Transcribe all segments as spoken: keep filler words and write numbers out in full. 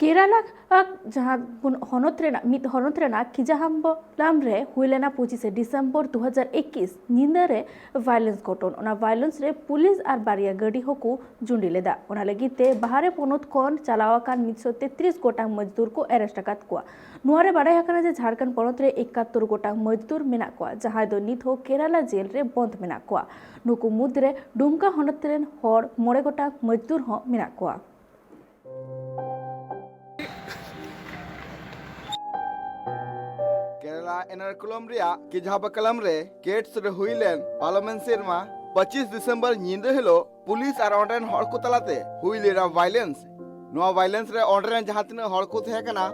ᱠᱮᱨᱟᱞᱟ ᱟᱜ ᱡᱟᱦᱟᱸ ᱵᱚᱱ ᱦᱚᱱᱚᱛ ᱨᱮᱱᱟᱜ, ᱢᱤᱫ ᱦᱚᱱᱚᱛ ᱨᱮᱱᱟᱜ ᱠᱤᱡᱟᱦᱟᱢᱵᱟᱞᱟᱢ ᱨᱮ ᱦᱩᱭ ᱞᱮᱱᱟ ᱯᱚᱸᱪᱤᱥᱮ ᱰᱤᱥᱮᱢᱵᱚᱨ ᱫᱩ ᱦᱟᱡᱟᱨ ᱮᱠᱤᱥ ᱧᱤᱫᱟᱹ ᱨᱮ violence ᱜᱷᱚᱴᱚᱱ᱾ ᱚᱱᱟ violence ᱨᱮ ᱯᱩᱞᱤᱥ ᱟᱨ ᱵᱟᱨᱭᱟ ᱜᱟᱹᱰᱤ ᱦᱚᱸᱠᱚ ᱡᱩᱸᱰᱤ ᱞᱮᱫᱟ᱾ ᱚᱱᱟ ᱞᱟᱹᱜᱤᱫ ᱛᱮ ᱵᱟᱦᱨᱮ ᱯᱚᱱᱚᱛ ᱠᱷᱚᱱ ᱪᱟᱞᱟᱣ ᱟᱠᱟᱱ ᱢᱤᱫᱥᱚ ᱛᱮᱛᱨᱤᱥ ᱜᱚᱴᱟᱝ ᱢᱚᱡᱽᱫᱩᱨ ᱠᱚ arrest ᱟᱠᱟᱫ ᱠᱚᱣᱟ᱾ ᱱᱚᱣᱟ ᱨᱮ ᱵᱟᱰᱟᱭ ᱟᱠᱟᱱᱟ ᱡᱮ ᱡᱷᱟᱲᱠᱷᱚᱸᱰ ᱯᱚᱱᱚᱛ ᱨᱮ ᱮᱠᱟᱛᱛᱳᱨ ᱜᱚᱴᱟᱝ ᱢᱚᱡᱽᱫᱩᱨ ᱢᱮᱱᱟᱜ ᱠᱚᱣᱟ, ᱡᱟᱦᱟᱸᱭ ᱫᱚ ᱱᱤᱛ ᱦᱚᱸ ᱠᱮᱨᱟᱞᱟ ᱡᱮᱞ ᱨᱮ ᱵᱚᱸᱫᱽ ᱢᱮᱱᱟᱜ ᱠᱚᱣᱟ᱾ ᱱᱩᱠᱩ ᱢᱩᱫᱽᱨᱮ ᱰᱩᱢᱠᱟ ᱦᱚᱱᱚᱛ ᱨᱮᱱ ᱦᱚᱲ ᱢᱚᱬᱮ ᱜᱚᱴᱟᱝ ᱢᱚᱡᱽᱫᱩᱨ ᱦᱚᱸ ᱢᱮᱱᱟᱜ ᱠᱚᱣᱟ᱾ ᱠᱮᱨᱟᱞᱟ ᱮᱨᱱᱟᱠᱩᱞᱟᱢ ᱨᱮᱭᱟᱜ ᱠᱤᱡᱷᱟᱵᱟᱠᱟᱞᱟᱢ ᱨᱮ ᱠᱮᱴᱥ ᱨᱮ ᱦᱩᱭ ᱞᱮᱱ ᱯᱟᱨᱚᱢᱮᱱ ᱥᱮᱨᱢᱟ ᱯᱚᱸᱪᱤᱥ ᱰᱤᱥᱮᱢᱵᱚᱨ ᱧᱤᱫᱟᱹ ᱦᱤᱞᱳᱜ ᱯᱩᱞᱤᱥ ᱟᱨ ᱚᱸᱰᱮᱱ ᱦᱚᱲ ᱠᱚ ᱛᱟᱞᱟᱛᱮ ᱦᱩᱭ ᱞᱮᱱᱟ violence᱾ ᱱᱚᱣᱟ violence ᱨᱮ ᱚᱸᱰᱮ ᱨᱮᱱ ᱡᱟᱦᱟᱸ ᱛᱤᱱᱟᱹᱜ ᱦᱚᱲ ᱠᱚ ᱛᱟᱦᱮᱸ ᱠᱟᱱᱟ,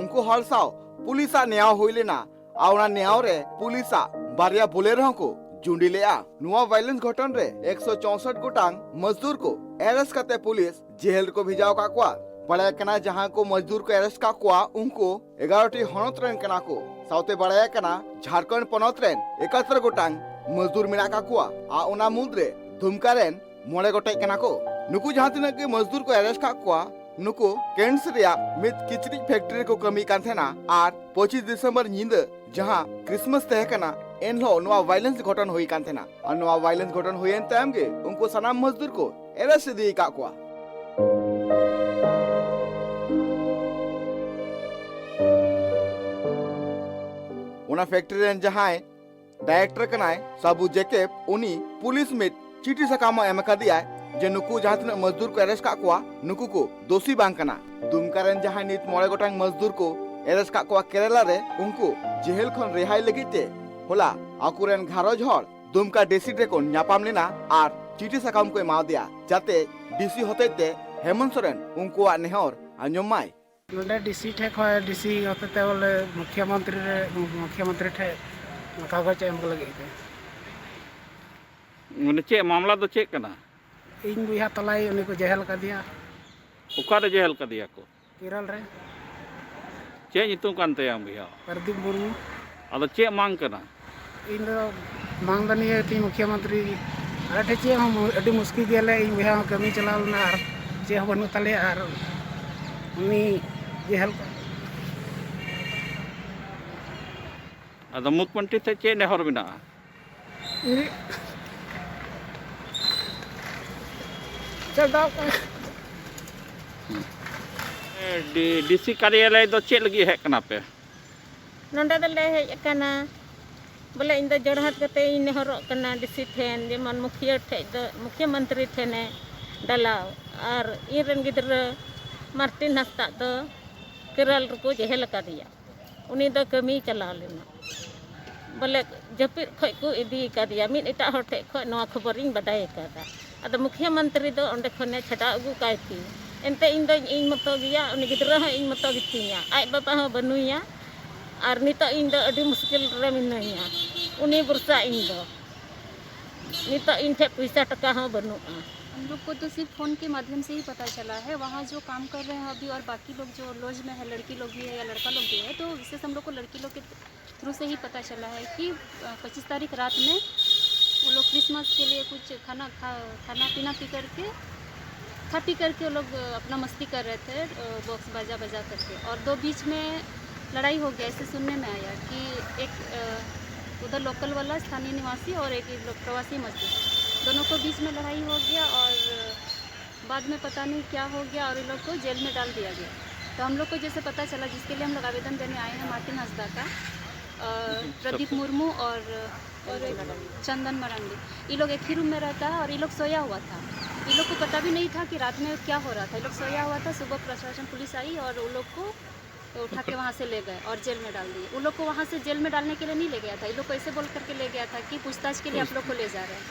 ᱩᱱᱠᱩ ᱦᱚᱲ ᱥᱟᱶ ᱯᱩᱞᱤᱥᱟᱜ ᱱᱮᱭᱟᱣ ᱦᱩᱭ ᱞᱮᱱᱟ᱾ ᱟᱨ ᱚᱱᱟ ᱱᱮᱭᱟᱣ ᱨᱮ ᱯᱩᱞᱤᱥᱟᱜ ᱵᱟᱨᱭᱟ ᱵᱳᱞᱮᱨᱳ ᱦᱚᱸᱠᱚ ᱡᱩᱸᱰᱤ ᱞᱮᱫᱼᱟ᱾ ᱱᱚᱣᱟ violence ᱜᱷᱚᱴᱚᱱ ᱨᱮ ᱮᱠᱥᱚ ᱪᱳᱥᱚᱴ ᱜᱚᱴᱟᱝ ᱢᱚᱡᱽᱫᱩᱨ ᱠᱚ arrest ᱠᱟᱛᱮ ᱯᱩᱞᱤᱥ ᱡᱮᱦᱮᱞ ᱨᱮᱠᱚ ᱵᱷᱮᱡᱟᱣ ᱟᱠᱟᱫ ᱠᱚᱣᱟ᱾ ᱵᱟᱲᱟᱭ ᱠᱟᱱᱟ, ᱡᱟᱦᱟᱸ ᱠᱚ ᱢᱚᱡᱽᱫᱩᱨ ᱠᱚ arrest ᱠᱟᱜ ᱠᱚᱣᱟ, ᱩᱱᱠᱩ ᱮᱜᱟᱨᱚ ᱴᱤ ᱦᱚᱱᱚᱛ ᱨᱮᱱ ᱠᱟᱱᱟ ᱠᱚ᱾ ᱥᱟᱶᱛᱮ ᱵᱟᱲᱟᱭ ᱠᱟᱱᱟ, ᱡᱷᱟᱲᱠᱷᱚᱸᱰ ᱯᱚᱱᱚᱛ ᱨᱮᱱ ᱮᱠᱟᱛᱛᱳᱨ ᱜᱚᱴᱟᱝ ᱢᱚᱡᱽᱫᱩᱨ ᱢᱮᱱᱟᱜ ᱠᱟᱜ ᱠᱚᱣᱟ᱾ ᱟᱨ ᱚᱱᱟ ᱢᱩᱫᱽᱨᱮ ᱫᱩᱢᱠᱟ ᱨᱮᱱ ᱢᱚᱬᱮ ᱜᱚᱴᱮᱡ ᱠᱟᱱᱟ ᱠᱚ᱾ ᱱᱩᱠᱩ ᱡᱟᱦᱟᱸ ᱛᱤᱱᱟᱹᱜ ᱜᱮ ᱢᱚᱡᱽᱫᱩᱨ ᱠᱚ arrest ᱠᱟᱜ ᱠᱚᱣᱟ, ᱱᱩᱠᱩ ᱠᱮᱱᱴᱥ ᱨᱮᱭᱟᱜ ᱢᱤᱫ ᱠᱤᱪᱨᱤᱡ factory ᱨᱮᱠᱚ ᱠᱟᱹᱢᱤ ᱠᱟᱱ ᱛᱟᱦᱮᱱᱟ᱾ ᱟᱨ ᱯᱚᱸᱪᱤᱥ ᱰᱤᱥᱮᱢᱵᱚᱨ ᱧᱤᱫᱟᱹ ᱡᱟᱦᱟᱸ Christmas ᱛᱟᱦᱮᱸ ᱠᱟᱱᱟ, ᱮᱱᱦᱤᱞᱳᱜ ᱱᱚᱣᱟ violence ᱜᱷᱚᱴᱚᱱ ᱦᱩᱭ ᱠᱟᱱ ᱛᱟᱦᱮᱱᱟ᱾ ᱟᱨ ᱱᱚᱣᱟ violence ᱜᱷᱚᱴᱚᱱ ᱦᱩᱭᱮᱱ ᱛᱟᱭᱚᱢ ᱜᱮ ᱩᱱᱠᱩ ᱥᱟᱱᱟᱢ ᱢᱚᱡᱽᱫᱩᱨ ᱠᱚ arrest ᱤᱫᱤ ᱟᱠᱟᱫ ᱠᱚᱣᱟ᱾ ᱚᱱᱟ factory ᱨᱮᱱ ᱡᱟᱦᱟᱸᱭ director ᱠᱟᱱᱟᱭ ᱥᱟᱵᱩ ᱡᱮᱠᱮᱵ, ᱩᱱᱤ ᱯᱩᱞᱤᱥ ᱢᱤᱫ ᱪᱤᱴᱷᱤ ᱥᱟᱠᱟᱢ ᱦᱚᱸ ᱮᱢ ᱟᱠᱟᱫᱮᱭᱟᱭ ᱡᱮ ᱱᱩᱠᱩ ᱡᱟᱦᱟᱸ ᱛᱤᱱᱟᱹᱜ ᱢᱚᱡᱽᱫᱩᱨ ᱠᱚ arrest ᱠᱟᱜ ᱠᱚᱣᱟ, ᱱᱩᱠᱩ ᱠᱚ ᱫᱳᱥᱤ ᱵᱟᱝ ᱠᱟᱱᱟ᱾ ᱫᱩᱢᱠᱟ ᱨᱮᱱ ᱡᱟᱦᱟᱸᱭ ᱱᱤᱛ ᱢᱚᱬᱮ ᱜᱚᱴᱟᱝ ᱢᱚᱡᱽᱫᱩᱨ ᱠᱚ arrest ᱠᱟᱜ ᱠᱚᱣᱟ ᱠᱮᱨᱟᱞᱟ ᱨᱮ, ᱩᱱᱠᱩ ᱡᱮᱦᱮᱞ ᱠᱷᱚᱱ ᱨᱮᱦᱟᱭ ᱞᱟᱹᱜᱤᱫ ᱛᱮ ᱦᱚᱞᱟ ᱟᱠᱚᱨᱮᱱ ᱜᱷᱟᱨᱚᱸᱡᱽ ᱦᱚᱲ ᱫᱩᱢᱠᱟ ᱰᱤᱥᱤ ᱴᱷᱮᱱ ᱠᱚ ᱧᱟᱯᱟᱢ ᱞᱮᱱᱟ ᱟᱨ ᱪᱤᱴᱷᱤ ᱥᱟᱠᱟᱢ ᱠᱚ ᱮᱢᱟᱣᱟᱫᱮᱭᱟ, ᱡᱟᱛᱮ ᱰᱤᱥᱤ ᱦᱚᱛᱮᱡ ᱛᱮ ᱦᱮᱢᱚᱱᱛ ᱥᱚᱨᱮᱱ ᱩᱱᱠᱩᱣᱟᱜ ᱱᱮᱦᱚᱨ ᱟᱸᱡᱚᱢ ᱢᱟᱭ᱾ ᱱᱚᱰᱮ ᱰᱤᱥᱤ ᱴᱷᱮᱱ ᱠᱷᱚᱱ, ᱰᱤᱥᱤ ᱦᱚᱛᱮ ᱛᱮ ᱵᱚᱞᱮ ᱢᱩᱠᱷᱭᱟᱹ ᱢᱚᱱᱛᱨᱤ ᱨᱮ, ᱢᱩᱠᱷᱭᱟᱹ ᱢᱚᱱᱛᱨᱤ ᱴᱷᱮᱱ ᱠᱟᱜᱚᱡᱽ ᱮᱢ ᱞᱟᱹᱜᱤᱫ ᱛᱮ᱾ ᱢᱟᱱᱮ ᱪᱮᱫ ᱢᱟᱢᱞᱟ ᱫᱚ ᱪᱮᱫ ᱠᱟᱱᱟ? ᱤᱧ ᱵᱚᱭᱦᱟ ᱛᱟᱞᱟᱭ ᱩᱱᱤ ᱠᱚ ᱡᱮᱦᱮᱞ ᱠᱟᱫᱮᱭᱟ᱾ ᱚᱠᱟᱨᱮ ᱡᱮᱦᱮᱞ ᱠᱟᱫᱮᱭᱟ ᱠᱚ? ᱠᱮᱨᱟᱞ ᱨᱮ᱾ ᱪᱮᱫ ᱧᱩᱛᱩᱢ ᱠᱟᱱ ᱛᱟᱭᱟ ᱵᱚᱭᱦᱟ? ᱯᱨᱚᱫᱤᱯ ᱢᱩᱨᱢᱩ᱾ ᱟᱫᱚ ᱪᱮᱫ ᱢᱟᱝ ᱠᱟᱱᱟ? ᱤᱧ ᱫᱚ ᱢᱟᱝ ᱫᱚ ᱱᱤᱭᱟᱹ ᱛᱤᱧ ᱢᱩᱠᱷᱭᱟᱹ ᱢᱚᱱᱛᱨᱤ, ᱟᱞᱮ ᱴᱷᱮᱱ ᱪᱮᱫ ᱦᱚᱸ ᱢᱩ-, ᱟᱹᱰᱤ ᱢᱩᱥᱠᱤᱞ ᱜᱮᱭᱟᱞᱮ᱾ ᱤᱧ ᱵᱚᱭᱦᱟ ᱦᱚᱸ ᱠᱟᱹᱢᱤ ᱪᱟᱞᱟᱣ ᱞᱮᱱᱟ ᱟᱨ ᱪᱮᱫ ᱦᱚᱸ ᱵᱟᱹᱱᱩᱜ ᱛᱟᱞᱮᱭᱟ᱾ ᱟᱨ ᱩᱱᱤ ᱡᱮᱦᱮᱞ ᱠᱚ᱾ ᱟᱫᱚ ᱢᱩᱛ ᱯᱟᱱᱴᱤ ᱛᱮ ᱪᱮᱫ ᱱᱮᱦᱚᱨ ᱢᱮᱱᱟᱜᱼᱟ? ᱩᱱᱤ ᱪᱟᱵᱟ ᱠᱟᱱᱟ᱾ ᱰᱤ-, ᱰᱤᱥᱤ ᱠᱟᱨᱭᱟᱞᱚᱭ ᱫᱚ ᱪᱮᱫ ᱞᱟᱹᱜᱤᱫ ᱦᱮᱡ ᱠᱟᱱᱟ ᱯᱮ? ᱱᱚᱰᱮ ᱫᱚᱞᱮ ᱦᱮᱡ ᱟᱠᱟᱱᱟ, ᱵᱚᱞᱮ ᱤᱧ ᱫᱚ ᱡᱚᱲᱦᱟᱴ ᱠᱟᱛᱮ ᱤᱧ ᱱᱮᱦᱚᱨᱚᱜ ᱠᱟᱱᱟ ᱰᱤᱥᱤ ᱴᱷᱮᱱ, ᱡᱮᱢᱚᱱ ᱢᱩᱠᱷᱤᱭᱟᱹ ᱴᱷᱮᱡ ᱫᱚ, ᱢᱩᱠᱷᱭᱟᱹ ᱢᱚᱱᱛᱨᱤ ᱴᱷᱮᱱᱮ ᱰᱟᱞᱟᱣ, ᱟᱨ ᱤᱧ ᱨᱮᱱ ᱜᱤᱫᱽᱨᱟᱹ ᱢᱟᱨᱴᱤᱱ ᱦᱟᱸᱥᱫᱟᱜ ᱫᱚ ᱠᱮᱨᱚᱞ ᱨᱮᱠᱚ ᱡᱮᱦᱮᱞ ᱟᱠᱟᱫᱮᱭᱟ᱾ ᱩᱱᱤ ᱫᱚ ᱠᱟᱹᱢᱤᱭ ᱪᱟᱞᱟᱣ ᱞᱮᱱᱟ, ᱵᱚᱞᱮ ᱡᱟᱹᱯᱤᱫ ᱠᱷᱚᱡ ᱠᱚ ᱤᱫᱤ ᱟᱠᱟᱫᱮᱭᱟ᱾ ᱢᱤᱫ ᱮᱴᱟᱜ ᱦᱚᱲ ᱴᱷᱮᱡ ᱠᱷᱚᱡ ᱱᱚᱣᱟ ᱠᱷᱚᱵᱚᱨᱤᱧ ᱵᱟᱰᱟᱭ ᱟᱠᱟᱫᱟ᱾ ᱟᱫᱚ ᱢᱩᱠᱷᱭᱟᱹ ᱢᱚᱱᱛᱨᱤ ᱫᱚ ᱚᱸᱰᱮ ᱠᱷᱚᱱᱮ ᱪᱷᱟᱰᱟᱣ ᱟᱹᱜᱩ ᱠᱟᱭ ᱛᱮ, ᱮᱱᱛᱮ ᱤᱧ ᱫᱚ ᱤᱧ ᱢᱚᱛᱚ ᱜᱮᱭᱟ, ᱩᱱᱤ ᱜᱤᱫᱽᱨᱟᱹ ᱦᱚᱸ ᱤᱧ ᱢᱚᱛᱚ ᱜᱮᱛᱤᱧᱟ, ᱟᱡ ᱵᱟᱵᱟ ᱦᱚᱸ ᱵᱟᱹᱱᱩᱭᱟ᱾ ᱟᱨ ᱱᱤᱛᱚᱜ ᱤᱧ ᱫᱚ ᱟᱹᱰᱤ ᱢᱩᱥᱠᱤᱞ ᱨᱮ ᱢᱤᱱᱟᱹᱧᱟ, ᱩᱱᱤ ᱵᱷᱚᱨᱥᱟ ᱤᱧ ᱫᱚ᱾ ᱱᱤᱛᱚᱜ ᱤᱧ ᱴᱷᱮᱡ ᱯᱚᱭᱥᱟ ᱴᱟᱠᱟ ᱦᱚᱸ ᱵᱟᱹᱱᱩᱜᱼᱟ᱾ हम लोग को तो सिर्फ फ़ोन के माध्यम से ही पता चला है। वहाँ जो काम कर रहे हैं अभी और बाकी लोग जो लॉज में है, लड़की लोग भी है या लड़का लोग भी है, तो विशेष हम लोग को लड़की लोग के थ्रू से ही पता चला है कि, अ, पच्चीस तारीख रात में वो लोग क्रिसमस के लिए कुछ खाना खा, खाना पीना पी करके, खा पी करके वो लोग, अ, अपना मस्ती कर रहे थे, अ, बॉक्स बाजा बजा करके। और दो बीच में लड़ाई हो गया, ऐसे सुनने में आया कि एक, अ, उधर लोकल वाला स्थानीय निवासी और एक लोग प्रवासी मजदूर, दोनों को बीच में लड़ाई हो गया और बाद में पता नहीं क्या हो गया और इन लोग को जेल में डाल दिया गया। तो हम लोग को जैसे पता चला, जिसके लिए हम लोग आवेदन देने आए हैं, मार्टिन हंसदा का, अ, प्रदीप मुर्मू और, और एक चंदन मरांडी, ये लोग एक ही रूम में रहता है और ये लोग सोया हुआ था। ये लोग को पता भी नहीं था कि रात में क्या हो रहा था। ये लोग सोया हुआ था, सुबह प्रशासन पुलिस आई और उन लोग को उठा के वहाँ से ले गए और जेल में डाल दिए। उन लोग को वहाँ से जेल में डालने के लिए नहीं ले गया था, ये लोग को ऐसे बोल करके ले गया था कि पूछताछ के लिए आप लोग को ले जा रहे हैं।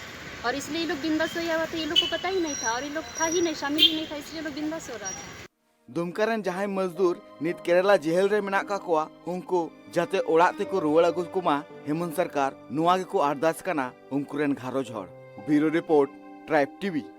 और इसलिए ये लोग बिंदास सोया हुआ था, ये लोग को पता ही नहीं था और ये लोग था ही नहीं, शामिल ही नहीं था, इसलिए ये लोग बिंदास सो रहा था। ᱫᱩᱢᱠᱟ ᱨᱮᱱ ᱡᱟᱦᱟᱸᱭ ᱢᱚᱡᱽᱫᱩᱨ ᱱᱤᱛ ᱠᱮᱨᱟᱞᱟ ᱡᱮᱦᱮᱞ ᱨᱮ ᱢᱮᱱᱟᱜ ᱠᱟᱜ ᱠᱚᱣᱟ, ᱩᱱᱠᱩ ᱡᱟᱛᱮ ᱚᱲᱟᱜ ᱛᱮᱠᱚ ᱨᱩᱣᱟᱹᱲ ᱟᱹᱜᱩ ᱠᱚᱢᱟ, ᱦᱮᱢᱚᱱᱛ ᱥᱚᱨᱠᱟᱨ ᱱᱚᱣᱟ ᱜᱮᱠᱚ ᱟᱨᱫᱟᱥ ᱠᱟᱱᱟ ᱩᱱᱠᱩ ᱨᱮᱱ ᱜᱷᱟᱨᱚᱸᱡᱽ ᱦᱚᱲ᱾ ᱵᱤᱭᱩᱨᱳ ᱨᱤᱯᱳᱨᱴ, ᱴᱨᱟᱭᱤᱵᱽ ᱴᱤᱵᱷᱤ᱾